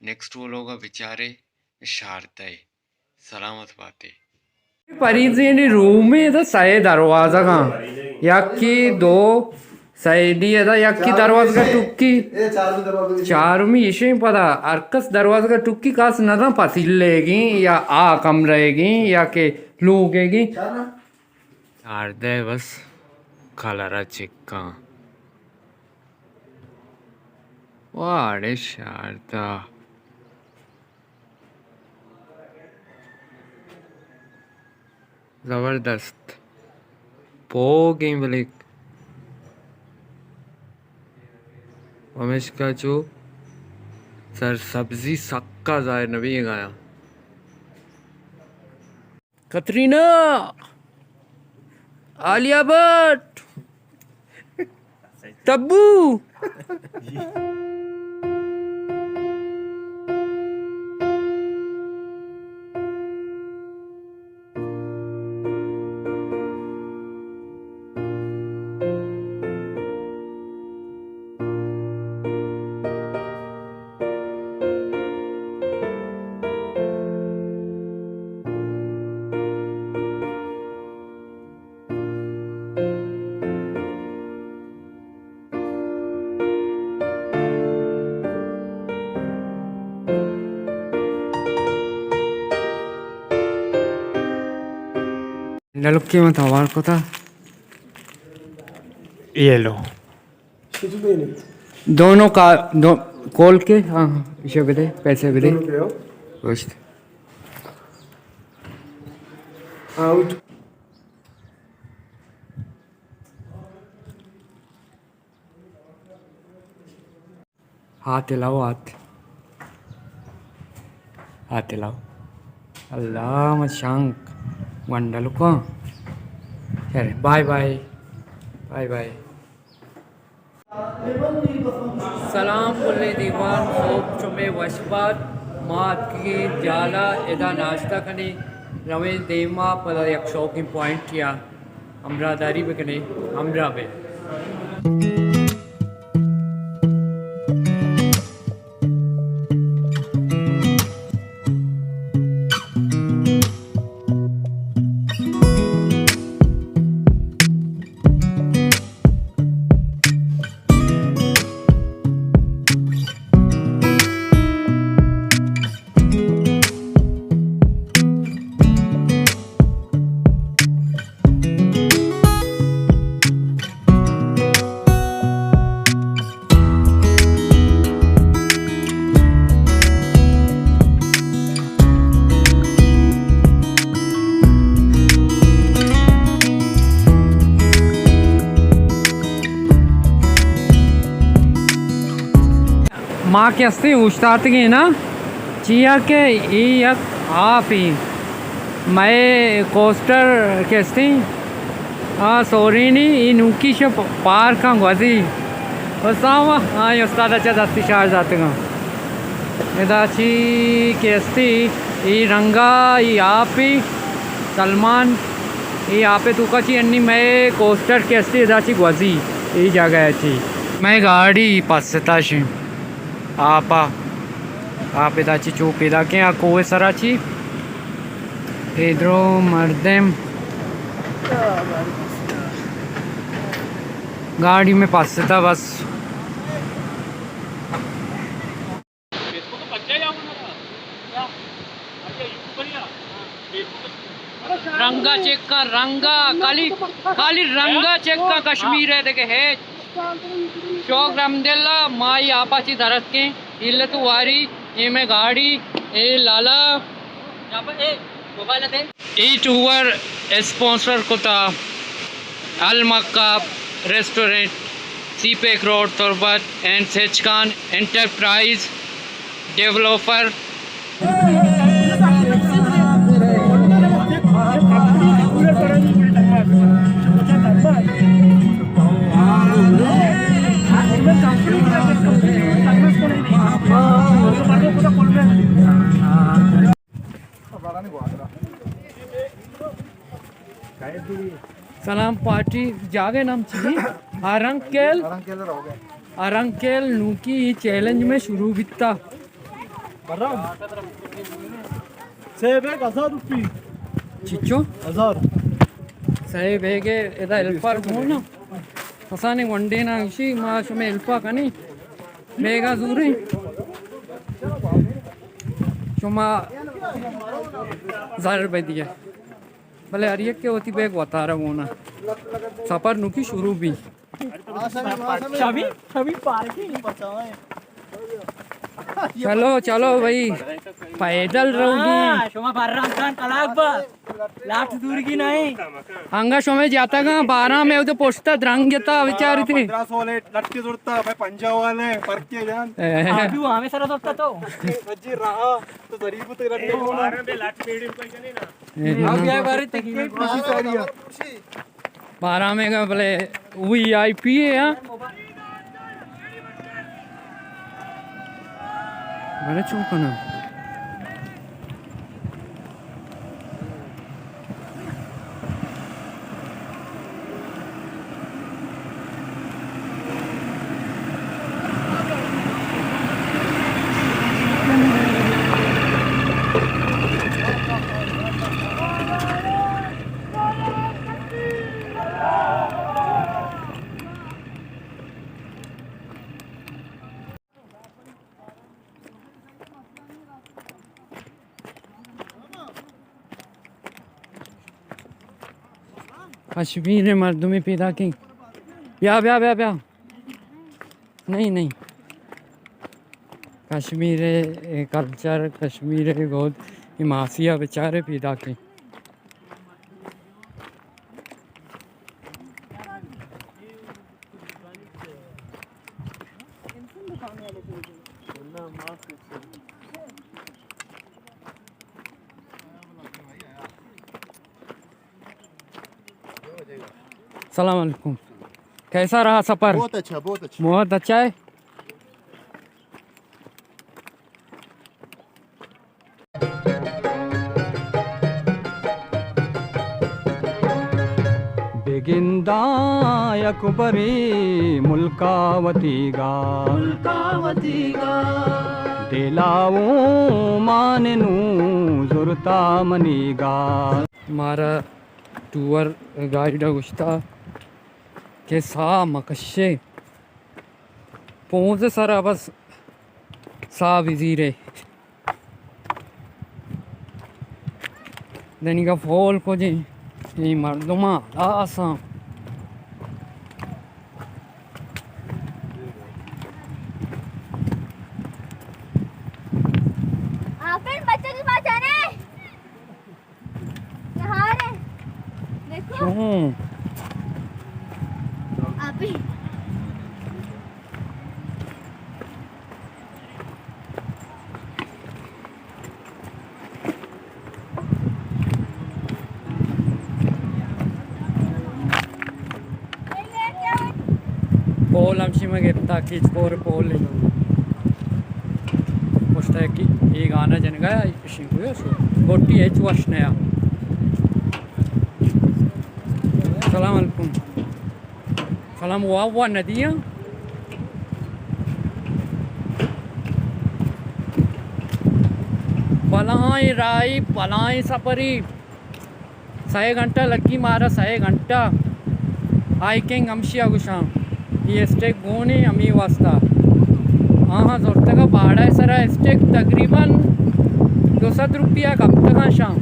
Next vlog ءَ بچارے شاردہ ءَ۔ سلامت باتے۔ پریزینی رومے دا سئے دروازگاں، یکی دو سئے دی ادا یکی دروازگا ٹکی، چارمی ایشیں پدا ہر کس دروازگا ٹکی کس نہ داں پسیلے گیں یا آ کمرے گیں یا کہ لوگے گیں۔ چاردہ بس کلرا چکاں۔ واڑے شاردہ۔ زبردست۔ پوگیں بلے پمیشکا چو سرسبزی سکا ظاہر نہ بیگایا۔ کترینہ، عالیہ بٹ، تبو۔ نلکی من توار کتا۔ یہ لو۔ دونوں کا، دو، کول کے، ہاں، ہاں، اسے بدے، پیسے بدے۔ دونوں کے ہو؟ گوشت۔ ہاں، اٹھ۔ ہات لو ہات۔ ہات لو۔ اللہ مشانک گونڈل کو۔ چلے، بائے بائے۔ Bye bye. سلام پلیں دیوان، سوب چمے وش بات۔ ما اتکگیں جالا، ادا ناشتہ کنیں، رویں دیما، پدا یک شوقیں پوائنٹ یا ہمراہداری بکنیں، ہمراہ بے۔ ما کہ ہستیں اوشتاتگیں نا، چیا کہ اے یک آپے، مئے کوسٹر کہ ہستیں، آ سورینی، اے نوکی شپ پارکاں گوزی۔ بس آواں، آئی استاد چہ دستی شار داتگاں۔ ادا چی کہ ہستی، اے رنگا، اے آپے، سلمان، اے آپے توکا چی انی مئے کوسٹر کہ ہستی، ادا چی گوزی، اے جاگہ چی۔ مئے گاڑی پستا شی۔ آپا، آپ ادا چی چو پیدا کیں، آ کوہ سرا چی۔ اے درو مردم۔ گاڑی میں پستا بس۔ رنگا چکا، رنگا، کالی، کالی رنگا چکا کشمیر ہے، دیکھے ہے۔ شوق رحمدل، مائی آپا چی درتکیں، علت واری، اے میں گاڑی، اے لالا۔ اے ٹور اسپانسر کتا المکہ ریسٹورنٹ، سی پیک روڈ، تربت، اینڈ سیچکان انٹرپرائز ڈیولپر۔ سلام پارٹی جاگہ نام چی؟ ارنکیل۔ ارنکیل نوکی چیلنج میں شروع بیتا۔ برام۔ سے بیگ ہزار روپی۔ چچو؟ ہزار۔ سے بیگ ادا ہیلپر گون۔ کسانیں ونڈے نا گشی، ما شمے ہیلپا کنیں۔ بیگا زوریں۔ شما زر بدیے۔ بلے ہر یک کہ وتی بیگ وتارا گونا۔ سفر نوکی شروع بی۔ شبی، شبی پارکنگ۔ چلو، چلو بھائی، پیدل رہو گی۔ ہاں، شما برام خان کلاک با۔ لاٹ دورگی نہیں۔ انگا شمے جاتگاں، بارہ میں تو پشتا درنگ جتا، بیچاری تھی۔ پندرہ سو والے لٹکے زورتا، میں پنجاہ والے، فرق کے جان۔ اے۔ ابھی وہ ہمیں سرا زورتا تو۔ جی رہا، تو ضریب تے لٹکے زورتا۔ بارہ میں لاٹ میڈیم کوئی نہیں نا۔ اے، اب یہ بارے تک بارہ میں گا بلے وی آئی پی ہے، ہاں۔ بلے چون کناں؟ کشمیر ءِ مردمے پیداکیں۔ بیا، بیا، بیا، بیا۔ نہیں، نہیں۔ کشمیر ءِ کلچر، کشمیر ءِ گود، اے ماسی ءَ بچارے پیداکیں۔ السلام علیکم۔ کیسا رہا سفر؟ بہت اچھا، بہت اچھا۔ بہت اچھا ہے۔ بگنداں یک برے ملکا وتیگا، ملکا وتیگا۔ دلاؤں مان نوں زرتا منیگا۔ مارا ٹور گائیڈ ءَ گوشتا کہ ساہ مکشے، پونز سرا بس ساہ بزیرے۔ دنیگا فول کجیں، اے مردماں ہلاس آں۔ آپن بچے کی بات جانے۔ یہاں ہے۔ دیکھو۔ ہوں۔ ابھی۔ پول ہمشی ما گپتا، کیچ پور پول۔ پشتا کہ اے گانا جنگا، اشی کو سو۔ گوٹی ہچ وش نیا۔ سلام علیکم۔ سلام، واہ واہ ندیاں۔ بلاہیں راہی، بلاہیں سپری۔ سئے گھنٹہ لگی مارا، سئے گھنٹہ۔ ہائیکنگ ہمشی ءَ گوشاں۔ اے اسٹیک گون ایں ہمے واسطہ۔ آہاں زرتگ ءَ پہاڑ ءِ سرا اسٹیک تقریباً دو سد روپیہ کپتگاں شاں۔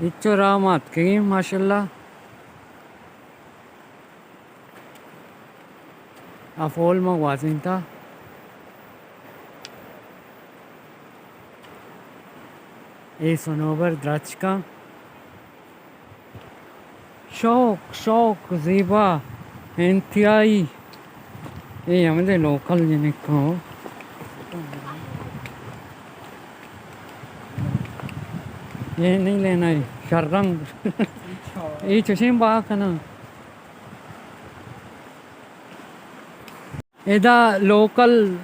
ہچو راہ ما اتکگیں ماشاءاللہ۔ آ فول ما گوازینتا۔ اے سنوبر درچکاں۔ شوق، شوق، زیبا، انتہائی۔ اے ہمدے لوکل جنکاں ہو۔ یہ نہیں لینا ہے، شررنگ۔ اے چشیں با کناں۔ ادا لوکل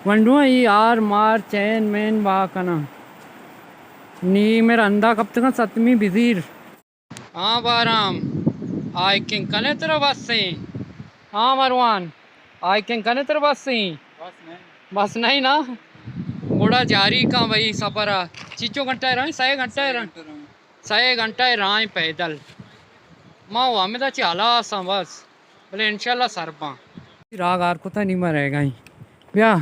ونڈواں، ای آر مار چین مین با کناں۔ نی مے رندا کپتگاں ستمی بزیر۔ ہاں بارام، ہائیکنگ کنے ترا بس ایں؟ ہاں مروان، ہائیکنگ کنے تر بس ایں؟ بس نہیں۔ بس نہیں نا؟ گڑا جاری کاں بھئی سفر ءَ۔ چیچو گھنٹہ ءَ رہیں؟ سئے گھنٹہ ءَ رہیں۔ سئے گھنٹہ ءَ رہیں پیدل۔ ما و ہمدا چہ ہلاس آں بس۔ بلے انشاءاللہ سر باں۔ راہ گار کتا نی ما رہ گئیں۔ بیا۔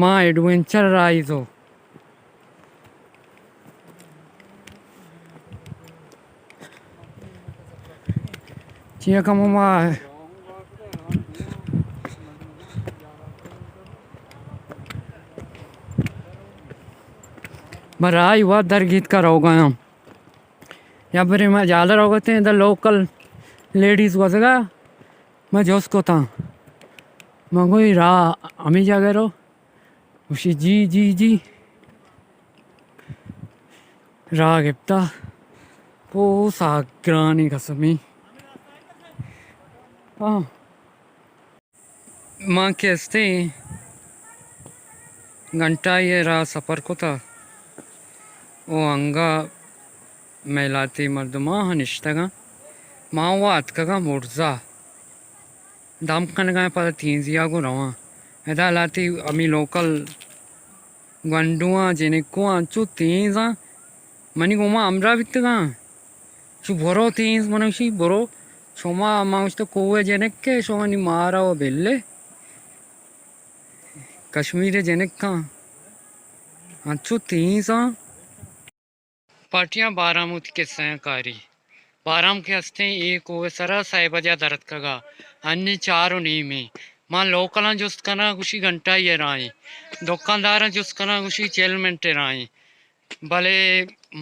ما ایڈونچر رائز ہو۔ چیا کمو ما ما راہی وت درگیت کا روگا ہم۔ یا برے ما جالہ روگتے ہیں، دا لوکل لیڈیز وزگا ما جوست کتاں۔ ما گوئی راہ ہمیں جاگہ رو۔ گوشی، جی، جی، جی۔ راہ گپتا۔ او ساہ گرانی قسمی۔ ہاں۔ ما کہ استیں گھنٹہ ءِ راہ سفر کتا۔ او انگا مئے لہتے مردماں نشتگاں۔ ما و اتکگاں برزا۔ دم کنگاں پدا تینزیا گوں رواں۔ ادا لہتے ہمے لوکل گونڈواں، جنکواں، انچو تینزاں، منی گوما ہمراہ بیتگاں۔ چو برو تینز، من گوشی برو۔ شما، ما گوشتہ کوہ جنک ئے، شما نی مارا و بلے۔ کشمیر جنکاں۔ انچو تینزاں۔ پارٹیاں بارام وتی قصہ ءَ کاری۔ بارام کہ ہستیں اے کوہ ءِ سرا سئے بجا در اتکگا، انی چار و نیمیں۔ ما لوکلاں جست کناں گوشی گھنٹہ ءِ راہیں، دکانداراں جست کناں گوشی چل منٹ ءِ راہیں، بلے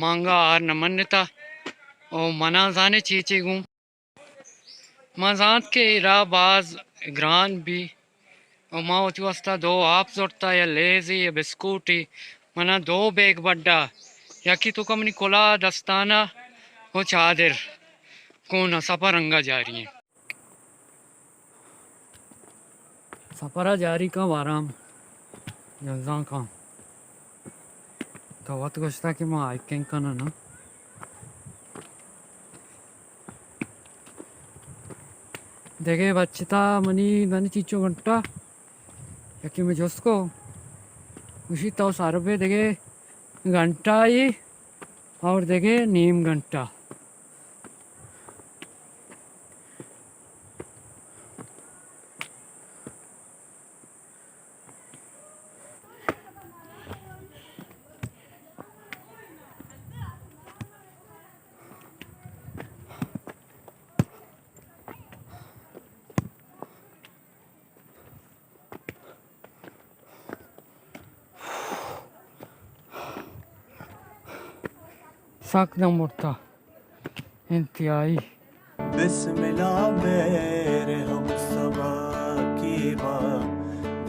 مانگا ہار نہ منتا۔ او منا زانے چے چے گوں۔ ما زانت کہ اے راہ باز گران بی و ما وتی واسطہ دو آپ زرتا یا لیزے یا بسکوٹے۔ منا دو بیگ بڈا، یکی توکا منی کلاہ، دستانہ و چادر۔ کون سفر انگا جاری ایں۔ سفر ءَ جاری کن بارام جنزان کن۔ تو وت گوشتا کہ ما ہائیکنگ کناں نا۔ دگہ بچتا منی دنی چیچو گھنٹہ یکی میں جست کو گوشی تو سر بے دگہ گھنٹہ ای اور دگہ نیم گھنٹہ۔ سک دم مرتا انتہائی۔ بسملا مہر ہم سبا کی با،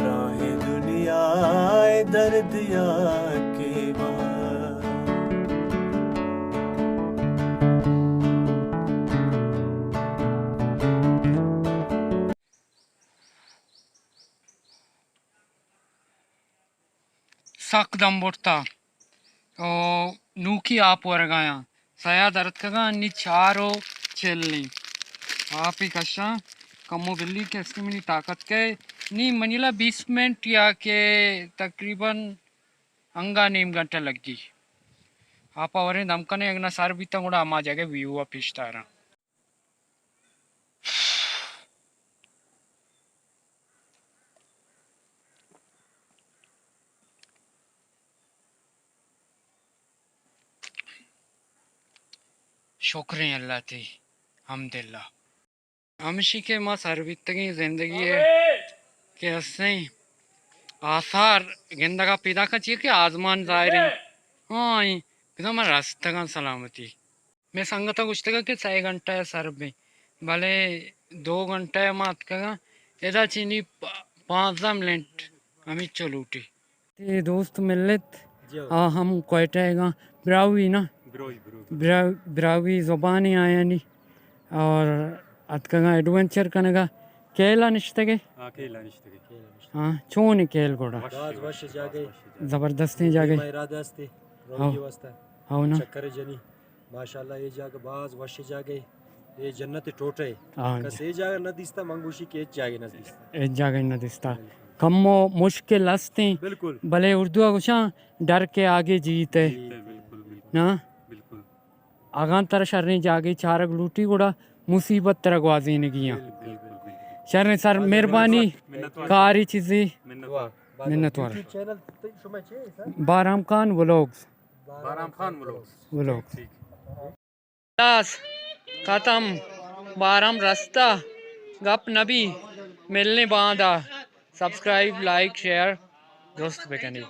راہ دنیا درد یا کی با۔ سک دم برتا۔ او نوکی آپ ورگایاں۔ سیا درتکگاں نی چار و چل نی۔ آپی کشاں کمو بلی کہ اسکی منی طاقت کئے۔ نی منیلا بیس منٹ یا کہ تقریباً انگا نیم گھنٹہ لگی۔ آپا وریں دم کنے اگنا سر بیتاں گڑا ہما جگہ ویو ءَ پیش داراں۔ شکریں اللہ تئی، حمداللہ۔ ہمشی کہ ما سر بیتگیں زندگی ءِ کہ ہستیں آثار گندگا پیداکاں، چی کہ آزمان ظاہر ایں۔ ہاں، ایں۔ بزاں ما رستگاں سلامتی۔ مئے سنگتاں گوشتگ کہ سئے گھنٹہ ءَ سر بیں، بلے دو گھنٹہ ءَ ما اتکگاں، ادا چینی پ-، پانزدہ منٹ ہمینچو لوٹی۔ اے دوست ملت، آ ہم کوئٹہ ءَ گاں براہوئی نا؟ براہوئی، براہوئی۔ براہو-، براہوئی زبان آیانی اور اتکگاں ایڈونچر کنگا۔ کیلا نشتگے؟ ہاں، کیلا نشتگے۔ ہاں، چون کیل گوڑا؟ وش، باز وش جاگہ۔ زبردستیں جاگہ۔ مئے ارادہ استے، ہاں۔ روگی واسطہ۔ ہاں نا۔ چکر جنی۔ ماشاءاللہ، اے جاگہ باز وش جاگہ اے، اے جنت ٹوٹہ اے۔ ہاں کس جی۔ اے جاگہ نہ دیستا، من گوشی کہ ہچ جاگہ نہ دیستا۔ ہچ جاگہ نہ دیستا۔ بالکل۔ کمو مشکل ہستیں، بالکل۔ بلے اردو ءَ گوشاں، ڈر کے آگے جیت ہے۔ جیت ہے، بالکل، بالکل۔ نا؟ بالکل۔ اگاں ترا شریں جاگے چارگ لوٹی گڑا مصیبت ترا گوازینگی آں۔ بالکل، بالکل، بالکل۔ شریں سر، مہربانی، منتوار۔ کاری چیزی۔ منتوار۔ منتوار۔ یوٹیوب چینل شما چے سر؟ بارام خان ولاگز۔ بارام خان ولاگز۔ ولاگز۔ ٹھیک، ٹھیک۔ خلاص، ختم، بارام رستہ، گپ نبی، ملنے باندا، سبسکرائب، لائک، شیئر درست بکنی۔